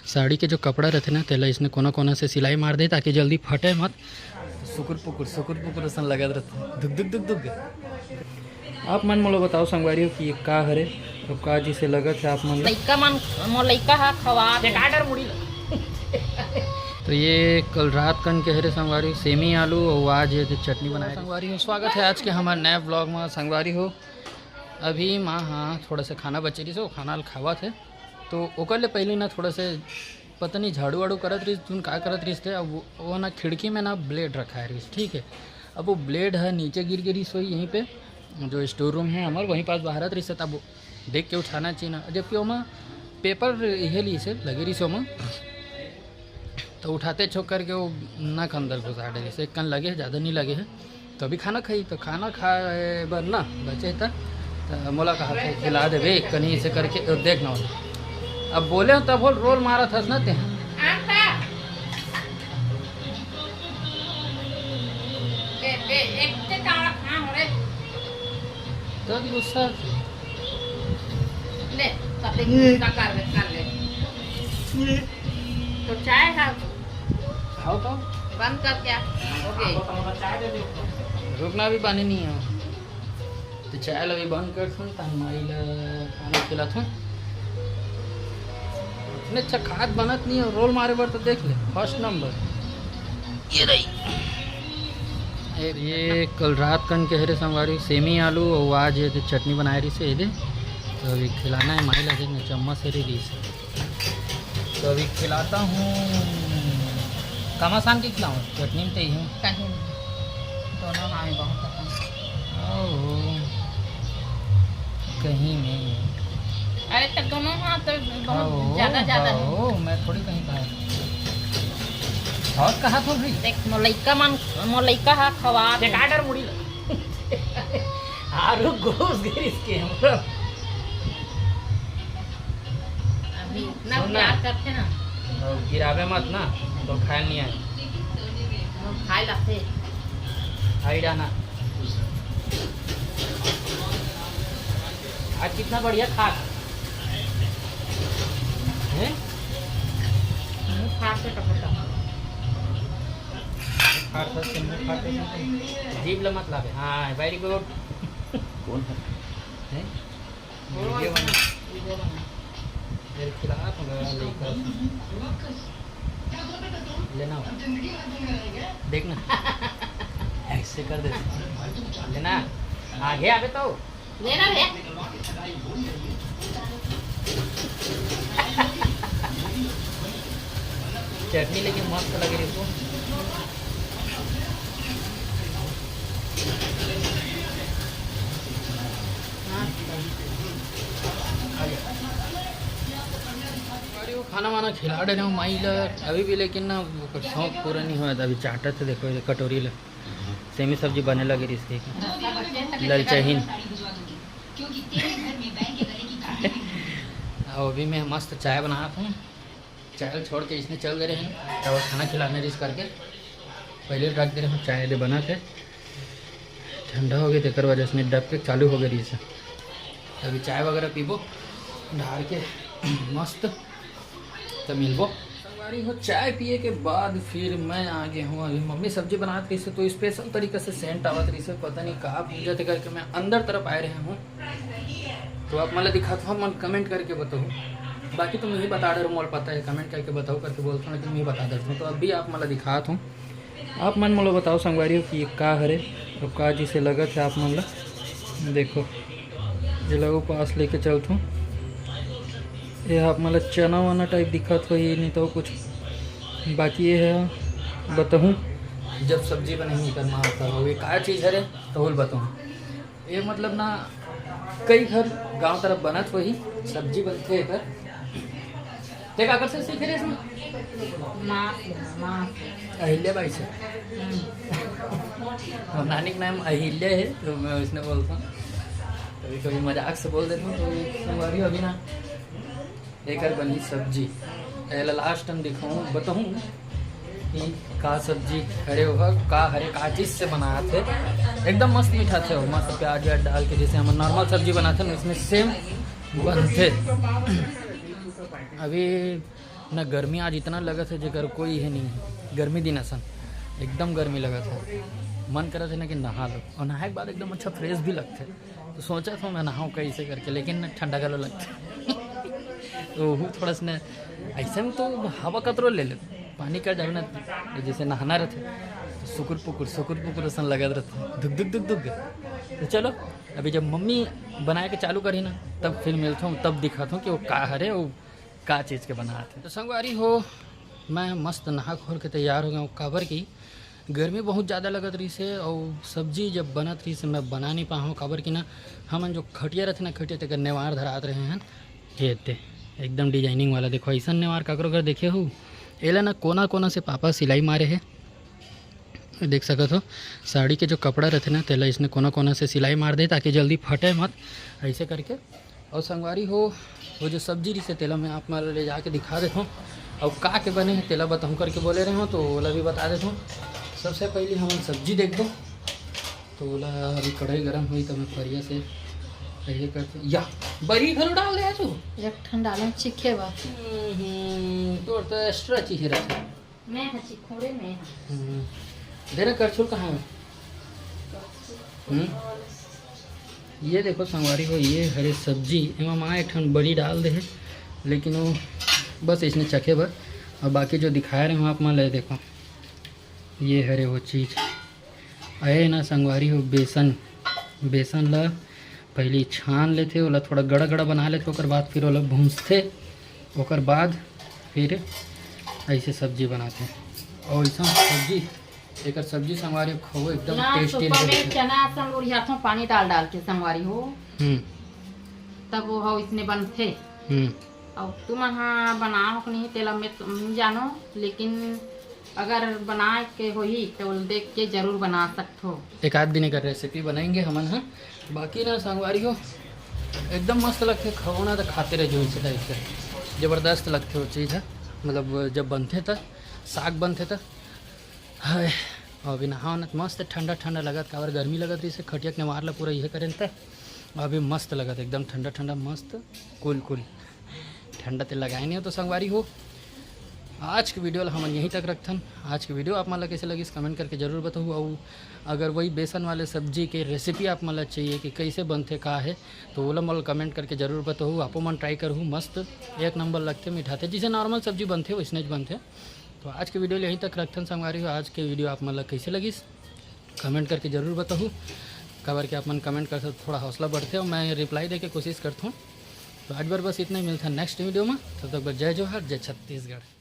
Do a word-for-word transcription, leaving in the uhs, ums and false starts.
साड़ी के जो कपड़ा रहथे ना, तेला इसने कोना कोना से सिलाई मार दे, ताकि जल्दी फटे मत। सुकुर पुकुर, सुकुर पुकुर असन लगत रहथे, धुक धुक धुक धुक। आप मन मोला बताओ संगवारी हो कि ये का हरे, तो का जैसे लगत है आप मन ला? लइका मन, मोर लइका हा खवा दे। तो ये कल रात कन के हरे संगवारी, सेमी आलू और आज ये चटनी बनाए संगवारी हो। स्वागत है आज के हमारे नए vlog में संगवारी हो। अभी माँ हाँ थोड़ा सा खाना बचे रहिस, वो खाना ल खावत है, तो ओकर ले पहले ना थोड़ा से पता नहीं झाड़ू वाड़ू करत रहिस, तुन का करत रहिस ते। अब वो, वो ना खिड़की में ना blade रखा है रहिस, ठीक है। अब वो blade है नीचे गिर गिरी सोई यहीं पे, जो store room है हमारे वहीं पास बाहरत रहिस, तब देख के उठाना चाहिए ना। जबकि ओमा paper इहे ली से लगे रहिस ओमा, तो उठाते छोक करके वो नक अंदर घुसा डे, जैसे एक कन लगे है, ज़्यादा नहीं लगे है। तो अभी खाना खाई, तो खाना खाए बर ना बचे त, त मोला कहा थे, "खिला देबे एक कनी," ऐसे करके, अ, देख ना। अब बोले हो तब बोल, रोल मारत हस ना ते। ले, ले, एक के तावा खा हो रे। तो गुस्सा। ले, सब एक गुस्सा कर ले, कर ले। तो चाय खा। खाओ तो। बंद कर क्या? हो गई। रुकना भी पानी नहीं है। तो चाय ला भी बंद कर थन, तहन माई ला पानी खिलाथन। इतने अच्छा खाद बनत नहीं है, रोल मारे बर तो देख ले, first number। ये रही। ये कल रात कन के हरे संगवारी, सेमी आलू और आज ये चटनी बनाए रहिस हे, ये दे। तो अभी खिलाना है माई ला, देख ना चम्मच से रही रहिस हे। तो अभी खिलाता हूँ। कमासान के खिलाऊँ? चटनी में तो ही हूँ। कहीं नहीं। दोनों हाँ में बहुत पसंद। ओहो। कहीं नहीं। अरे, तो दोनों हाँ तो बहुत हाँ, ज़्यादा, ज़्यादा है। हाँ, मैं थोड़ी कहीं कहा। बहुत कहा था भाई। देख, मोर लइका मन, मोर लइका हा खवा दे। काट और मुड़ी ला। आरू घुस गई इसके, मतलब। अभी इतना सुन ना। प्यार करते ना। तो गिरावे मत ना, तो खाए नहीं आए। वो खाए लाते। आई डाना। आज कितना बढ़िया खात। हैं? मुंह फाड़ के टपटा। फाड़ सकते, मुंह फाड़ सकते। जीभ ला मत लावे। हाँ, very good। कौन है? हैं? वीडियो बना। वीडियो बना। मेरे खिलाफ हो गया लेकर। लेना हो। देखना। ऐसे कर दे। लेना। आगे आवे तो। लेना भैया। चटनी लेकिन मस्त लगे रे इसको। अरे वो खाना वाना खिला डरे हूँ माई ला अभी भी, लेकिन ना ओकर शौक पूरा नहीं हुआ। अभी चाटत हे, देखो ये कटोरी ला, सेमी सब्जी बने लगे रहिस हे, ललचहिन। और अभी मैं मस्त चाय बनात हूँ। चाय छोड़ के इसने चल गए हैं, अब खाना खिलाने रहिस करके पहले रख दे रहे हूँ। चाय दे बना के ठंडा हो गया, तेकर वजह से डब के चालू हो गई रहिस हे। अभी चाय वगैरह पीबो ढार के मस्त, तो मिलबो संगवारी हो। चाय पिए के बाद फिर मैं आ गया हूँ। अभी मम्मी सब्जी बनात रहिस हे, तो special तरीका से scent आवत रहिस हे, पता नहीं कहाँ भूंजत हे करके मैं अंदर तरफ आए रहे हूँ। तो आप मन ला दिखात हूँ, मन comment करके बताओ। बाकी तुम यही बता डरे हो, मोला पता है, comment करके बताओ करके बोलता हूँ, लेकिन मैं बता देता हूँ। तो अभी आप मन ला दिखात हूँ, आप मन मोला बताओ संगवारी हो कि ये का हरे, तो का जैसे लगत है आप मन ला। देखो, ये ला पास लेके चलत हूँ। ये आप मन ला चना वना type दिखत होही, नहीं तो कुछ। बाकी ये है, बताऊँ, जब सब्जी बनाही कर माँ होता हो, ये का चीज़ हरे, तो बोल बताऊँ। ये मतलब ना, कई घर गांव तरफ बनत होही, सब्जी बनथे एकर। ते काकर से सीखे रहे इसमें? माँ से, माँ से। अहिल्या बाई से। हम्म। और नानी का नाम अहिल्या है, तो मैं उसने बोलता हूँ। कभी कभी मजाक से बोल देता हूँ, तो संगवारी हो अभी ना, एकर बनी सब्जी। एला last time दिखाऊँ, बताऊँ कि का सब्जी हरे ओहा, का हरे, का चीज़ से बनात हे। एकदम मस्त मीठा थे, मस्त प्याज व्याज डाल के, जैसे हम normal सब्जी बनाते हैं ना, उसमें same बनथे। अभी ना गर्मी आज इतना लगत हे जेकर कोई हे नहीं, गर्मी दिन असन एकदम गर्मी लगत हे। मन करत हे ना कि नहा लो, और नहाए के बाद एकदम अच्छा फ्रेश भी लगथे। तो सोचत हों मैं नहाऊँ कैसे करके, लेकिन ना ठंडा घलो लगथे। तो वो थोड़ा सा ना, ऐसे में तो हवा कतरो ले ले, पानी कर जावे ना, जैसे नहाना रहथे तो सुकुर पुकुर सुकुर पुकुर असन लगत रहथे, धुक धुक धुक धुक। तो चलो, अभी जब मम्मी बनाए के चालू करही ना, तब फिर मिलत हों, तब दिखात हों कि वो का हरे, वो का चीज़ के बनात हे। तो संगवारी हो, मैं मस्त नहा खोर के तैयार हो गया हूँ, काबर कि गर्मी बहुत ज़्यादा लगत रहिस हे, और सब्जी जब बनत रहिस हे, मैं बना नहीं पाहूँ, काबर कि ना हमन जो खटिया रहथे ना, खटिया तेकर नेवार धरात रहे हैं। ये ते एकदम डिजाइनिंग वाला, देखो ऐसा नेवार काकरो घर देखे हो? एला ना कोना कोना से पापा सिलाई मारे हे, देख सकत हो, साड़ी के जो कपड़ा रहथे ना, तेला इसने कोना कोना से सिलाई मार दे, ताकि जल्दी फटे मत, ऐसे करके। और संगवारी हो, वो जो सब्जी रहिस हे, तेला मैं आप मन ल ले जाके दिखा देत हों, और का के बने हे, तेला बताऊँ करके बोले रहे हों, तो ओला भी बता देत हों। सबसे पहले हमन सब्जी देखबो, तो ओला अभी कढ़ाई गरम होई, तो मैं फरिया से ये करते, या बरी घलो डाल दे तू। एक ठन डाले चीखे बा। हम्म, तोर तो एक्स्ट्रा चीखे रहथे। मैं ह चिखोड़े में ह। हम्म। दे ना, करछुल कहाँ है? हम्म। ये देखो संगवारी हो, ये हरे सब्जी, एमा माँ एक ठन बरी डाल दे हे, लेकिन वो बस इसने चखे बर। और बाकी जो दिखाए रहे हों आप मन ल, देखो ये हरे वो चीज़। अये ना संगवारी हो, बेसन, बेसन ला पहली छान लेथे, ओला थोड़ा गड़ा गड़ा बना लेथे, ओकर बाद फिर ओला भूंजथे, ओकर बाद फिर ऐसे सब्जी बनाथे। और ऐसा सब्जी, एकर सब्जी संगवारी हो खाओ, एकदम ना टेस्टी सुपर में रहथे। चना असन उरियाथों पानी डाल डाल के संगवारी हो, हम्म। तब वो हो इसने बनथे। हम्म। और तुमन हा बनाओ कि नहीं, तेला मैं तो नहीं जानो, लेकिन अगर बनाए के होही तो देख के जरूर बना सकथो। एक आध दिन एकर रेसिपी बनाएंगे हमन ह। बाकी ना संगवारी हो, एकदम मस्त लगथे, खाओ ना तो खाते रह जो, इसे टाइप से जबरदस्त लगथे वो चीज़ ह। मतलब जब बनथे त, साग बनथे त, हाय। अभी नहाओ ना, मस्त ठंडा ठंडा लगत, काबर गर्मी लगत रहिस हे, खटिया के नेवार ला पूरा इहे करेन त अभी मस्त लगत, एकदम ठंडा ठंडा, मस्त कूल कूल। ठंडा तेल लगाए नहीं हो तो संगवारी हो, आज के वीडियो ला हमन यहीं तक रखथन। आज के वीडियो आप मन ला कैसे लगिस, कमेंट करके जरूर बताहू। और अगर वही बेसन वाले सब्जी के रेसिपी आप मन ला चाहिए कि कैसे बनथे, का है, तो ओला मोला कमेंट करके जरूर बताहू। आपो मन ट्राई करहू, मस्त एक नंबर लगथे, मिठाथे, जैसे नॉर्मल सब्जी बनथे वैसने ज बनथे। तो आज के वीडियो ला यहीं तक रखथन संगवारी हो। आज के वीडियो आप मन ला कैसे लगिस, कमेंट करके जरूर बताहू, काबर कि आप मन कमेंट करथव तो थोड़ा हौसला बढ़थे और मैं रिप्लाई देके कोशिश करथों। तो आज बर बस इतना ही, मिलथन नेक्स्ट वीडियो में। तब तक बर जय जोहार, जय छत्तीसगढ़।